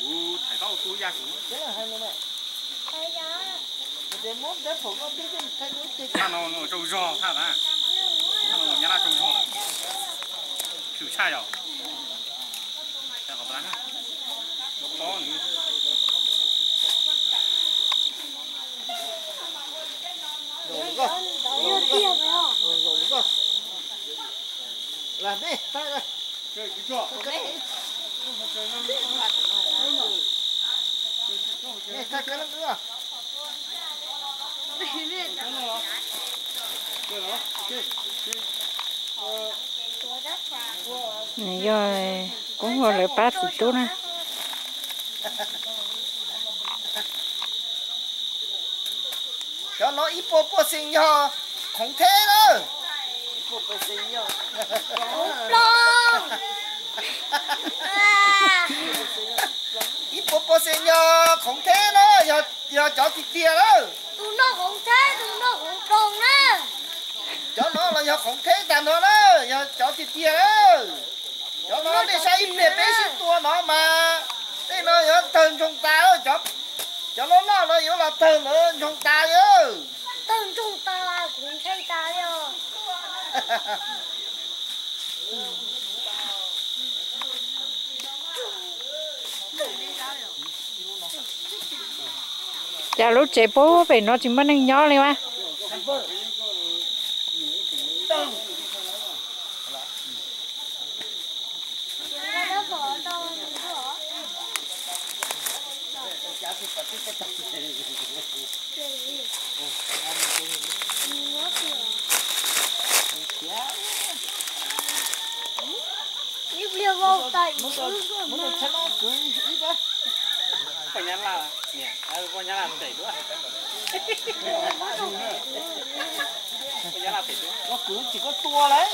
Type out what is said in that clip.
Kuv thaiv tau tu ya kuv. Thaj no tsaug zog thaj na. Thaj no nyab laj tsaug zog lawm. Khwv tshaj yom. Nws yog koob hua lawv pab txiv tub na. Cov no ib puas puas xees yog khoov theb na. Ib puas puas xees yog khoov theb na, yog cov tiag tiag na. Cov no los yog khoov theb tag no na, yog cov tiag tiag na. Cov no nej saib ib pliag peb sib tua no mas tej no yuav tawg ntsoog tas. Cov loj loj no yuav los tawg ntsoog tas li. Tawg ntsoog tas, kuv ntshai tas li os. Cas lub tsev puag pem no tsis muaj neeg nyob li mas. Poj Nyab Laj, niam, poj Nyab Laj pem duab. Poj Nyab Laj pem duab. Koj kwv tsis koj tua lawm.